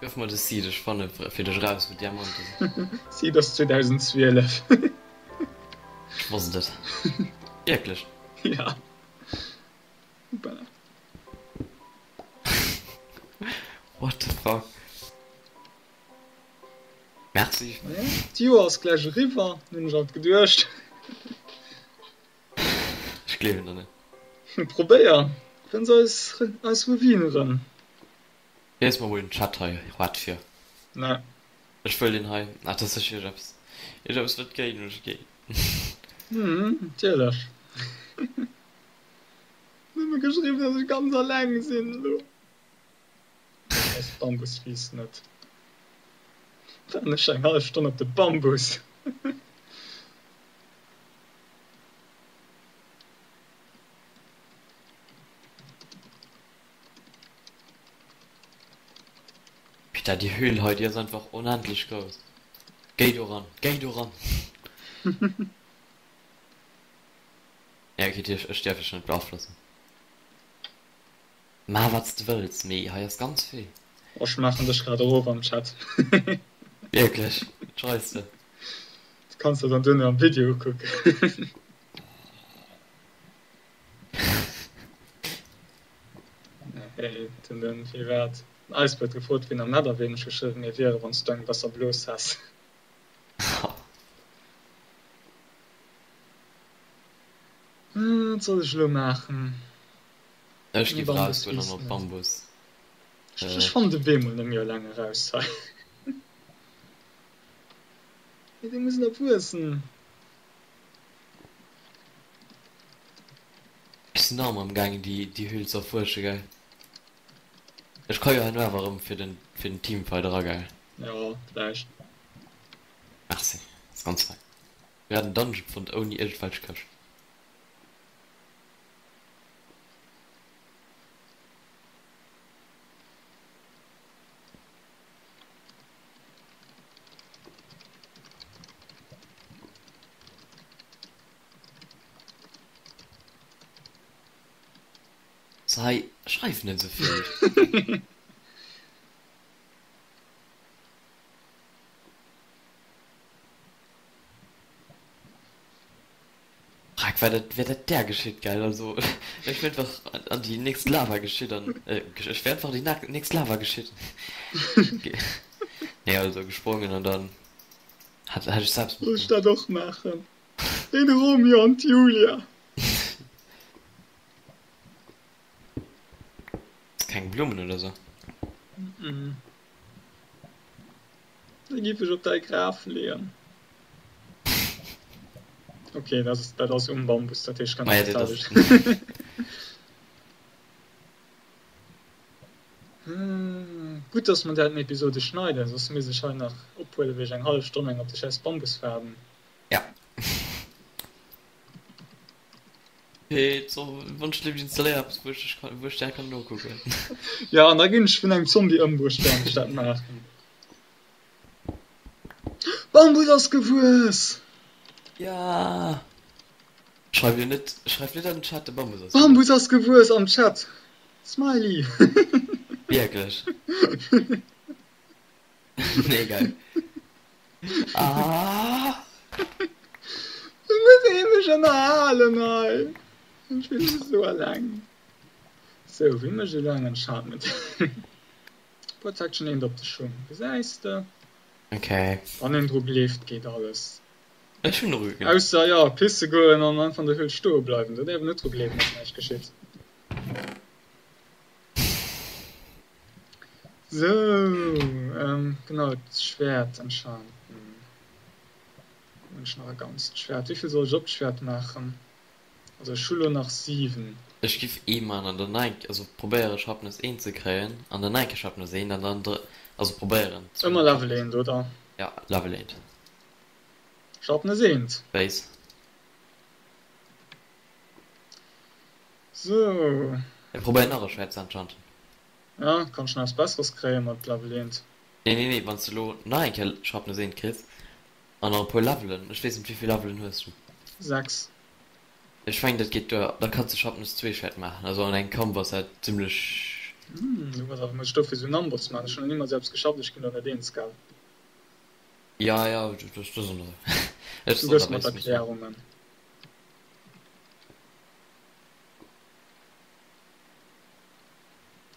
Gëff mer de Seed, ech fanne fir dech eraus wou Diamante sinn. Seed ass 2012. Ech wosst et. Wierklech? Ja. Hoppala. What the fuck? Merci. D'Joer ass gläich eriwwer, hunn ech alt geduecht. Ech gleewen der net. Probéier, fënns eis eis Ruin erëm. Lies mer mol den Chat hei wat fir. Ne. Ech wëll deen hei. Ah dat ass sécher iergeppes. Iergeppes wat géint mech geet. Hm, natierlech. Nëmme geschriwwen, dass ech ganz alleng sinn elo. Ass Bambus wiisst net. Waarden ech eng hallef Stonn op de Bambus. Peter, déi Höhl hei, déi ass einfach onendlech grouss. Géi do ran, géi do ran! Ja, okay, dir, ech däerf dech net beaflossen. Maach wat s de wëlls, mee hei ass ganz vill. Ech maachen dech grad erof am Chat. Wierklech? Wat schreifs de? Du kanns der dann duerno am Video ukucken. Hey, den den firwat? Den Eisbär huet gefrot, wien am Nether wier. Ech hu geschriwwen, mir wieren, wann s du eng besser Blos häss. Wat soll ech elo maachen? Ech géif erausgoen an op Bambus. Ech fannen de Wee mol net méi eleng eraus hei. Mee dee muss nach wuessen. Ech sinn nach ëmmer am gaangen déi Höhl ze erfuersche gell. Ech ka jo herno awer erëm fir den fir den Teamfight era gell. Jo vläicht. Merci, ass ganz fein. Mir hat en Dungeon fonnt ouni iergendwelch Këscht. Sei, schreif net esou vill. Frag, wär dat, wär dat där geschitt, gell? Also, ech wär einfach an déi nächst Lava geschitt an, äh, ech wär einfach an déi nächst Lava geschitt. Nee, also gesprongen an dann hat, hat ech selbst. Soll ech dat och maachen? Den Romeo an d'Julia. Keng Blummen oder sou? Mm. Da giff ech op däi Graf leeën. Ok, dat ass, dat ass um Bambus, dat heescht, ech kann net dat. Gutt, dass mer dat in Episode schneiden, soss misst ech hei nach ophuelen, wéi ech eng hallef Stonn eng op de schäiss Bambus waarden. Ja. Pit, so, wann ech lift installéier eppes wou ech dech kann, wou ech där kann nokucken. Ja, an da ginn ech vun engem Zombie ëmbruecht während ech dat maachen. Bambus ass gewuess! Ja! Schreif jo net, schreif net an den Chat, de Bambus ass gewuess. Bambus ass gewuess am Chat! Smiley! Wierklech? Nee, geil. Ah! Du muss ee mech ënnerhalen hei. Ech sinn esou eleng. Sou, wéi mécht elo eng Enchantment? Protection eent op de Schung, gesäis de? Okay. Wann een dru gleeft, geet alles. Ech hunn dru gegleeft. Ausser, jo, pisse goen an einfach an der Höhl stoe bleiwen. Do däerf een net dru gleewen, dass näischt geschitt. Sou, genau, d'Schwäert enchanten. Hunn ech nach e ganzt Schwäert? Wéivill soll ech op d'Schwäert maachen? Also ech hu lo nach 7. Ech giff ee man an dann nach eng, also probéieren Sharpness 1 ze kréien an dann nach eng Kéier Sharpness 1 an dann dr, also probéieren zwou Ëmmer Level 1, oder? Ja, Level 1. Sharpness 1. Base. Sou. Ech probéieren nach e Schwäert ze enchanten. Ja, kann ech nach eppes besseres kréien mat Level 1? Nee, nee, nee, wanns de lo nach eng Kéier Sharpness 1 kriss an nach e puer Levelen, ech weess net wéivill Levelen hues du? 6. Ech mengen dat geet duer, da kanns de Sharpness 2 Schwäert maachen, also an engem Kampf ass dat zimlech. Hm, du pass auf, muss ech dofir sou en Amboss maachen? Ech hunn nach nimools eppes geschafft, ech ginn do net eens, gell? Ja, ja, dat ass an der Ech Du soen gëss der mer wéis du muss maachen. d'Erklärungen.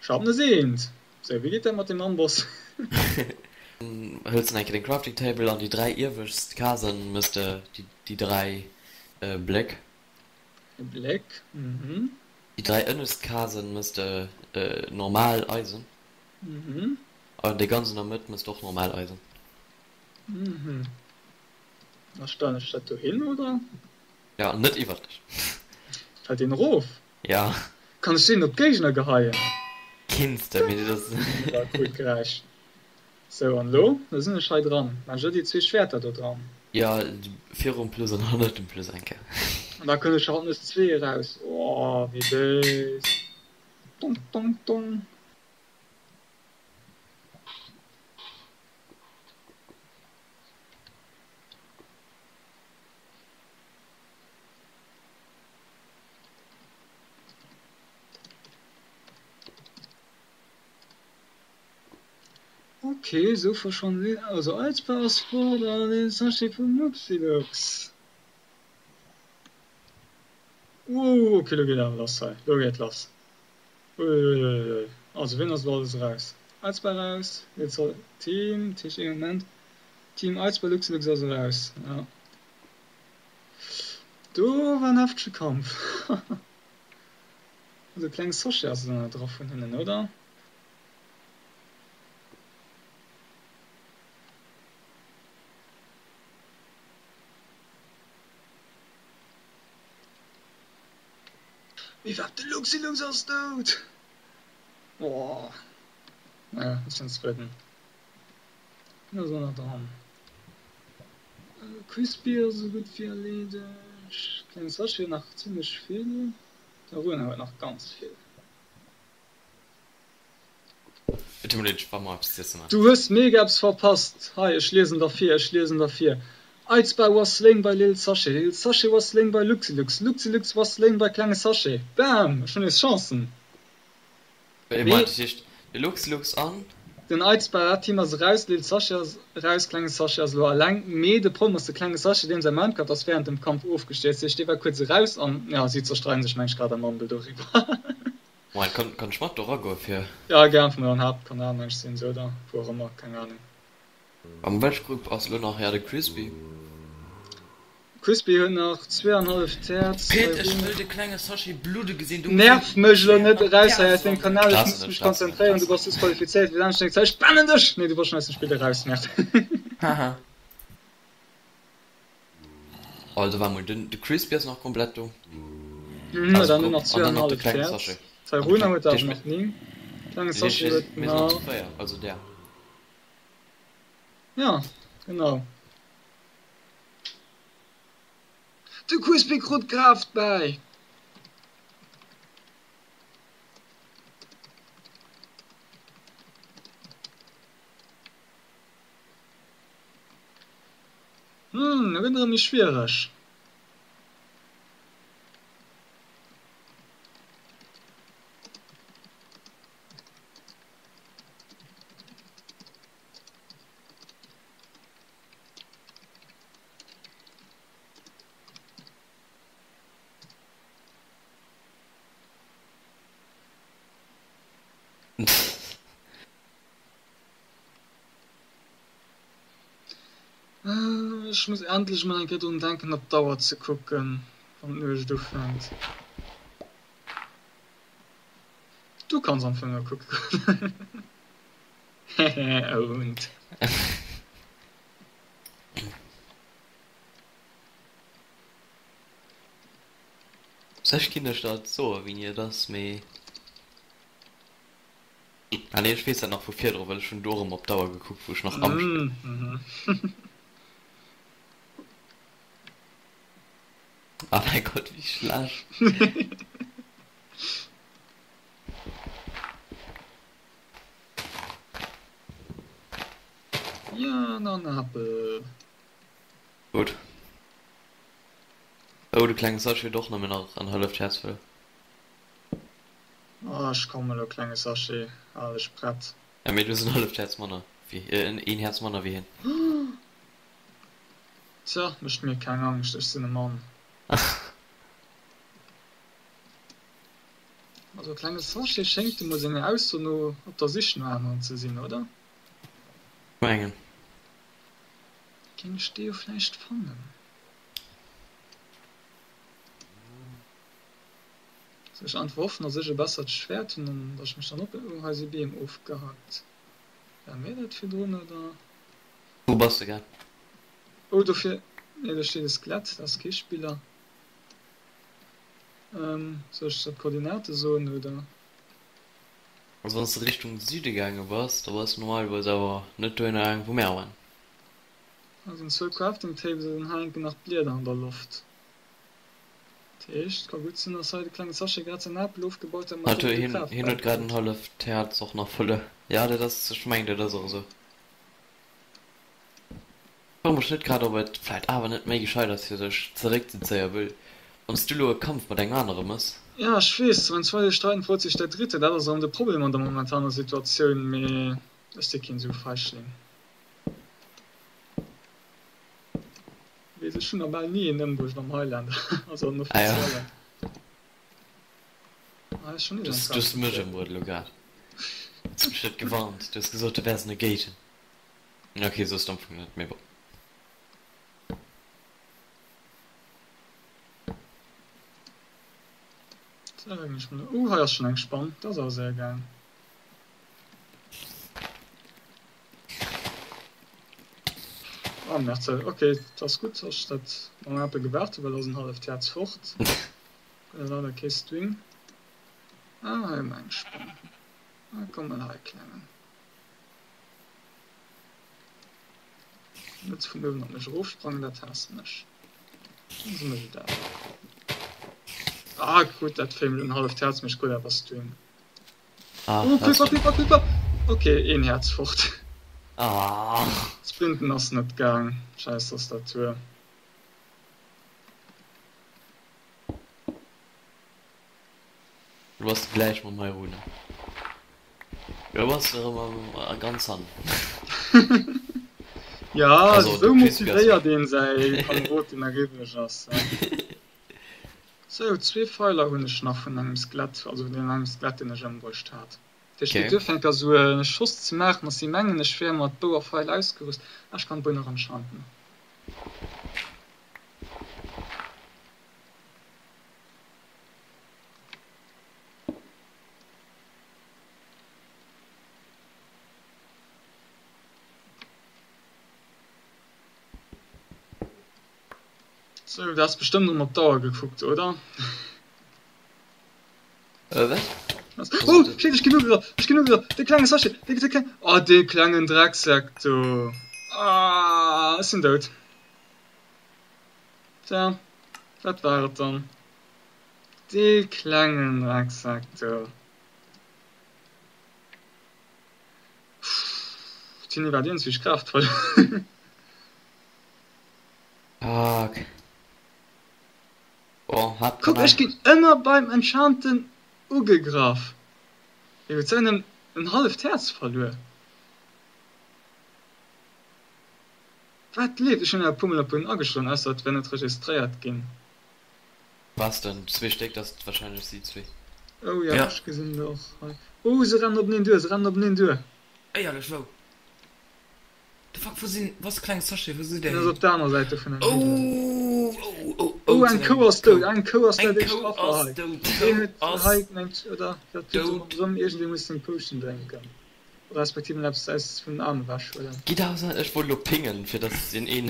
Sharpness 1! Sou, wéi geet dat mat dem Amboss? Hëls en eng Kéier deng Crafting Table an déi 3 iewescht Casen mëss de déi 3 Bléck. Bléck, mhm. Déi 3 ënnescht Casen mëss de normal Eisen. Mhm. An déi ganz an der Mëtt mëss de och normal Eisen. Mhm. Da stellen ech dat dohin, oder? Ja, net iwwert dech. Fällt deen erof? Ja. Kann ech deen op d'Géigner geheien? Kinns de, mee dat ass. Mega coolt Geräisch. Sou, an elo? Lo sinn ech hei dran. Maan ech elo déi zwee Schwäerter do dran? Ja, virum Plus an hannert dem Plus eng Kéier. An da kënne Sharpness 2 eraus. Oh, wéi béis. Dong, dong, dong. Ok, sou verschwannen si. Also Eizba ass fort an den Sachet vum Luxilux. Ooh, ok, lo geet awer lass hei. Lo geet lass. Uiuiuiui. Also wien ass elo alles eraus? Eizba eraus, Lil Team, dat heescht ee Moment, Team Eizba Luxilux ass eraus, jo. Do war en heftege Kampf. Also kleng Sachet ass elo nach dra vun hinnen, oder? Mee wat, de Luxilux ass dout! Oh, naja, ech sinn zefridden. Hien ass och nach dran. Crispy ass esou gutt wéi erleedegt. Kleng Sachet huet nach zimlech vill. D'Aruna huet nach ganz vill. Et tut mir leed, ech war mer eppes z'iessen maachen. Du hues mega eppes verpasst. Hei, ech liesen der vir, ech liesen der vir. Aizba was slain by Lil Sachet, Lil Sachet was slain by Luxilux, Luxilux was slain by Klenge Sachet. Bam! Ech hunn nees Chancen. Wéi Mee. meint heescht de Luxilux an? Den Aizba, dat Team ass eraus, Lil Sachet ass eraus, Klenge Sachet ass elo alleng. Mee de Problem ass, de Klenge Sachet, deem säi Minecraft ass wärend dem Kampf ofgestierzt, heescht dee war kuerz eraus an, ja, si zerstreiden sech mengen ech grad am Mumble doriwwer. Moment, kann, kann ech mat do eragoe fir. Ja, gär einfach mol an Haaptkanal mengen ech sinn se, oder? Wou och ëmmer, keng Ahnung. Am welch Grupp ass lo nach ja de Crispy? Crispy huet nach zweeanhalleft Häerz. Pit, ech wëll de klenge Sachet bludde gesinn, du muss Nerv him mech elo schwéier net an eraus hei aus d'Häerz deem wanderen. Kanal, ech Stress muss net, mech Stress net, konzentréieren, du Stress bass net. disqualifizéiert fir d'anescht deng Zäit, ech bannen dech! Nee, du bass schon aus dem Spill eraus, Merde. Haha. Also war mol den de Crispy ass nach komplett do. Mhm, Also dann Grupp nach an dann nach de zweeanhalleft klenge Häerz. Sachet. An de Tayrona kleng huet awer Tisch nach 9, klenge mir Sachet huet mir sinn nach zu nach. 4, also der. Ja, genau. De Crispy krut Kraaft bäi! Hm, lo gëtt et erëm méi schwiereg. Ech muss endlech mol eng Kéier drun denken op d'Auer ze kucken, wann d'Nuecht ufänkt. Du kanns am Fong och kucke goen. Hehe, owned. Sech ginn ech der et soen wéini et ass, mee ah nee ech weess dat nach vu virdru well ech hunn do erëm op d'Auer gekuckt wou ech nach am Spill. Ah mäi Gott wéi schlecht. Ja, nach en Apel. Gutt. Oh de klenge Sascha huet och nëmmen nach en halleft Häerz fëll. Oh, ech kommen elo, klenge Sachet, hal dech prett. Ja, mee du hues en halleft Häerz manner wéi, een Häerz manner wéi hien. Tja, mécht mir keng Angscht, ech sinn e Mann. Also klenge Sachet schéngt emol senger Ausso no op der Sich no aneren ze sinn, oder? Mengen. Géing ech dee jo vläicht fannen. Soll ech einfach hoffen, dass ech e bessert Schwert hunn an dass ech mech dann op. Oh, hei si Beem ofgehackt. War mir dat virdrun, oder? Wou bass de grad? Oh, dofir. Nee, do steet e Skelett, dat ass kee Spiller. Soll ech der d'Koordinate soen, oder? Also wann s de Richtung Süde gaange bass, da bass de normalerweis awer net dohinner gaangen, wou mär waren. Hei sinn zwou Crafting Tables an hei hänken nach Blieder an der Loft. Dat heescht, ka gutt sinn, dass hei de klenge Sachet grad säin Apel ofgebaut huet, mat Hat deem en de hien, Kraaft hien huet grad en bäikritt. halleft Häerz och nach verluer. Ja, dat ass, ech mengen dat ass och esou. Froe mech net grad ob et vläit awer net méi gescheit ass fir sech zeréckzezéien, wëll wann s du lo e Kampf mat engem anere mëss. Ja, ech weess, wenn zwei sich streiten, freut sich der Dritte. Dat ass erëm de Problem an der momentaner Situatioun, mee ech si keen esou Feichling. Weess, ech hunn nach bal ni een ëmbruecht am Highlander, also en Ah ja, offiziellen. Ah, ech hunn du nees eng hues mech Crafting Table. ëmbruet elo grad. Hues mech net gewarnt, du hues gesot du wäers negaten. Ok, soos de am Fong net, mee bon. Oh, hei ass schon eng Spann, dat ass awer séier gaang. Ah, merci. Ok, dat ass gutt, dass ech dat mam Apel gewaart hunn, well da ass en halleft Häerz fort. Leider kee String. Ah, hei hu mer eng Spann. Ah, komm mol hei, Klengen. Net vun uewen op mech erofsprangen, dat haassen ech. Esou mécht et awer. Ah, gutt, dat feelt en halleft Häerz, mee ech krut awer String. Ah, Oh, dat Creeper, Creeper, Creeper! Ok, een Häerz fort. Ah. Sprinten ass net gaang. Scheiss Tastatur. Du bass gläich mam Heiruna. Du bass erëm am ganz hannen. Ja, Also, esou de Crispy ass motivéiert een säi Kamerod deen nach iwwreg ass. Sou, zwee Feiler hunn ech nach vun engem Skelett, also vun deem engem Skelett deen ech ëmbruecht hat. Dat heescht, Okay. ech duerf enker esou e Schoss ze maachen, dass si mengen ech wär mat Bou a Feil ausgerüst. Ah, ech kann d'Bou nach enchanten. Sou, du has bestëmmt erëm op d'Auer gekuckt, oder? Äh, wat? Was? Oh, shit, ech ginn ugegraff, ech ginn ugegraff, dee klenge Sachet, dee, dee kleng, oh, dee klengen Drecksack do. Ah, ech sinn dout. Tja, dat war et dann. Dee klengen Drecksack do. Pff, Tini war iergendwéi kraaftvoll. Fuck. Bon, hat Kuck, ech ginn ëmmer beim Enchanten ugegraff. Hie huet säin en halleft Häerz verluer. Wat leeft? Ech hunn awer e puer mol op en ageschloen, ausser et wär net registréiert ginn. Was denn? Zwee Stéck, dat ass wahrscheinlech si zwee. Oh jo, Ja. ech gesinn se och hei. Oh, se rennen openeen duer, se rennen openeen duer. Éierlech, wou? The fuck, wou sinn, wou ass de klenge Sachet, wou si Deen där ass hin? op der aner Säit do vun engem Hiwwel. Oh, oh, oh, Oh, oh, eng zu Kou engem ass dout, Kou. eng Kou ass Eng dat éischt Kou Affer ass hei. dout, Deen Kou huet ass hei gemengt, oder dat tut dout. ronderëm, iergendee muss seng Potion drénken. Respektiv en eppes aus vun den Aarm ewech huelen. Gitt aus, ech wollt lo pingen fir dass deen een.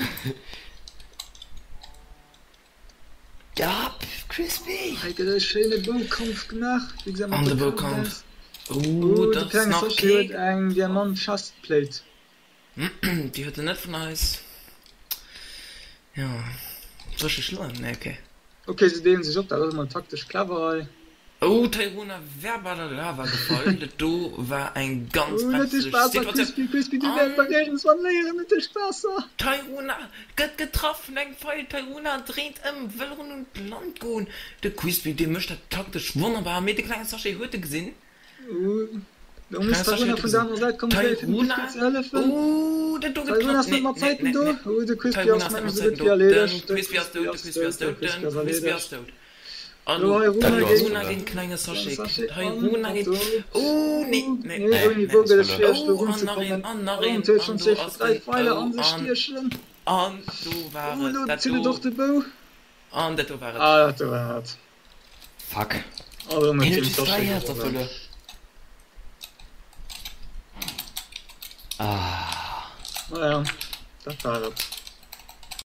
Ja, Crispy! Hei gëtt e schéine Boukampf gemaach, wéi gesat mat An de der Boukampf. Counterbalance. Ooh, Ooh, de dat ass klenge nach Sascha kee huet eng Diamant Chestplate. Déi huet en net vun eis. Jo, soll ech dech schloen? Nee, okay. Ok, se deelen sech op, dat ass emol taktesch clever hei. Oh, Tayrona wär bei der Lava gefall. Dat do war eng ganz Oh, net duerch brenzleg d'Waasser, Situatioun. Crispy, Crispy, du wäers An dach iergendswann léieren, net duerch d'Waasser. Tayrona gëtt getraff vun engem Pfeil. Tayrona dréint ëm, wëll run un d'Land goen. De Crispy, dee mécht dat taktesch wonnerbar, mee de klenge Sachet huet e gesinn. Uh, do muss Tayrona vun der anerer Säit kommen, fir dem Crispy ze hëllefen. Tayrona ass net mat Zäiten do. Oh, de Crispy ass mengen ech esou gutt wéi erleedegt. De Crispy ass dout, de Crispy ass erleedegt. Lo Tayrona géint Klenge Sachet Tayrona an géint do. Oh, nee, nee, Nee, ouni Bou gëtt et schwiereg do Oh, an nach een, runzekommen. an nach Oh, een, et huet an schonn do zwee, ass dräi den, Pfeiler oh, an sech an, stiechen. an do war Oh, et, lo dat zitt et do, och de Bou. an dat do war et. Ah, dat do war et. Fuck. Also Hien huet huet Team just 3 Sachet Häerzer gewonnen. verluer. Ah. Naja, dat war et.